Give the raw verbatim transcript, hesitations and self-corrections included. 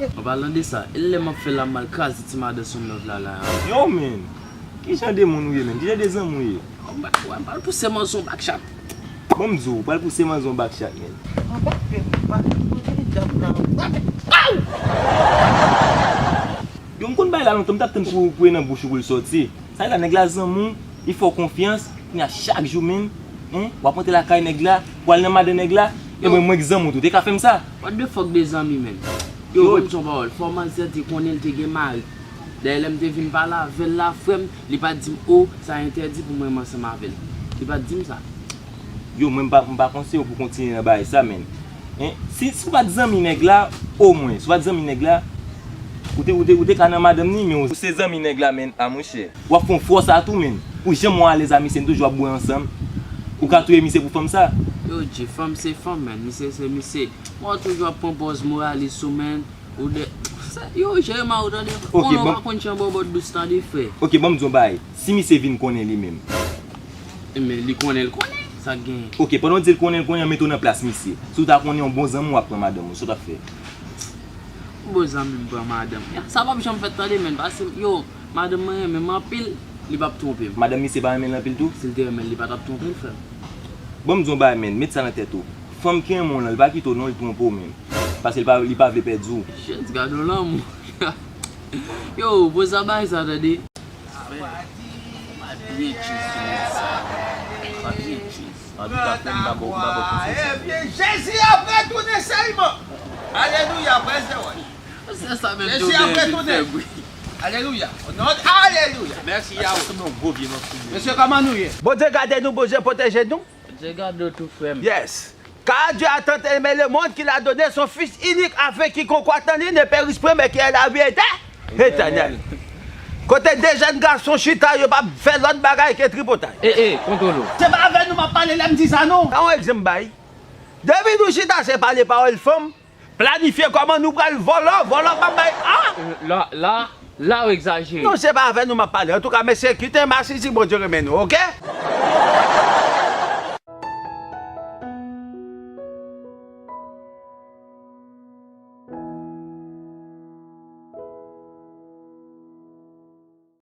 An palan de sa, e lè m ap fè la m al kraze ti madan Some Love la la. Yo, men, ki jan de moun ou ye, men? Ki jan de zanmi ou ye? Ou pral pouse manzon back shot. Bon, m di w, ou pral pouse manzon back shot, men. Yo, m konn bay la lontan, m t ap tann pou, pou e nan bouch ou pou l sòti. Sa vle di nèg la zanmi w, li fè w konfyans, kounye a chak jou menm, hein, w ap rantre lakay nèg la, w al nan madan nèg la, e mwen, mwen k zanmi w tou, te ka fè m sa? What the fuck de zanmi, menm? Yo, ban m di yon pawòl, fò manzè te konnen l te gen mari. Dayè, lè m te vin pale avè l la, frè m, li pa t di m, o, sa entèdi pou mwen renmen ansanm avè l. Li pa t di m sa. Yo, mwen m pa, m pa konseye w pou kontinye nan bagay sa, menm. Hein? Si, si w pa t zanmi nèg la, omwen, si w pa t zanmi nèg la, ou te, ou te, ou te ka nan madanm ni, men ou se zanmi nèg la, menm, a monchè. W ap fè yon fò sa tou, menm. Ou janm wè alèz a misye, n toujou ap bwè ansanm. Ou ka touye misye pou fanm sa? Yo, G, fanm se fanm, menm. Misye se misye. Mwen toujou ap pran pòz moralis ou, menm. Ou de, sa, yo, jere ma ou tande. Ok, konnen w bon. Pa konn jan bòbòt dous tande, frè. Ok, ban m di w yon bagay. Si misye vin konnen li menm. Men li konnen, l konnen. Sa k genyen? Ok, pandan w di l konnen, l konnen, mete w nan plas misye. Si w ta konnen yon bon zanmi w ap pran madanm ou, sa w t ap fè? Bon zanmi m pran madanm. Ya, sa p ap janm fèt tande, menm. Paske, yo, madanm mwen renmen m anpil, li p ap twonpe m. Madanm misye pa renmen l anpil tou? Si l te renmen l, li pa t ap twonpe l, frè m. Bon, m di w yon bagay, menm. Met sa nan tèt ou. Fanm ki renmen w lan, li pa kite w non, li twonpe w menm. Paske li pa, li pa vle pèdi w. Shit, gade yon lanmou. Yo, poze bagay sa, tande. Frè, pa byen chill sou nèg sa. Pa byen chill. Antouka, frè m, m pa ba w, m pa ba w konsèy sa. Jezi ap retounen sèlman. Alelouya, praise the Lord. Jezi ap retounen. Alelouya. O non de, alelouya. Mèsi, Yahweh. Mesye, kòman nou ye? Bondye gade nou, Bondye pwoteje nou. Bondye gade w tou, frè m. Yes. Car Dieu a tant aimé le monde qu'il a donné son Fils unique, afin quiconque croit en lui ne périsse point, mais qu'il ait la vie éternelle. Kote de jèn gason chita, yo p ap fè lòt bagay ke tripotay. E, e, kontwole w. Se pa avè nou m ap pale lè m di sa non. Yon egzanp bay. Depi nou chita se pale pawòl fanm, planifye kòman nou pral vòlò, vòlò p ap bay a. La, la, la w egzajere. Non, se pa avè nou m ap pale. Antouka, mesye, kite m asizi, Bondye renmen nou, oke?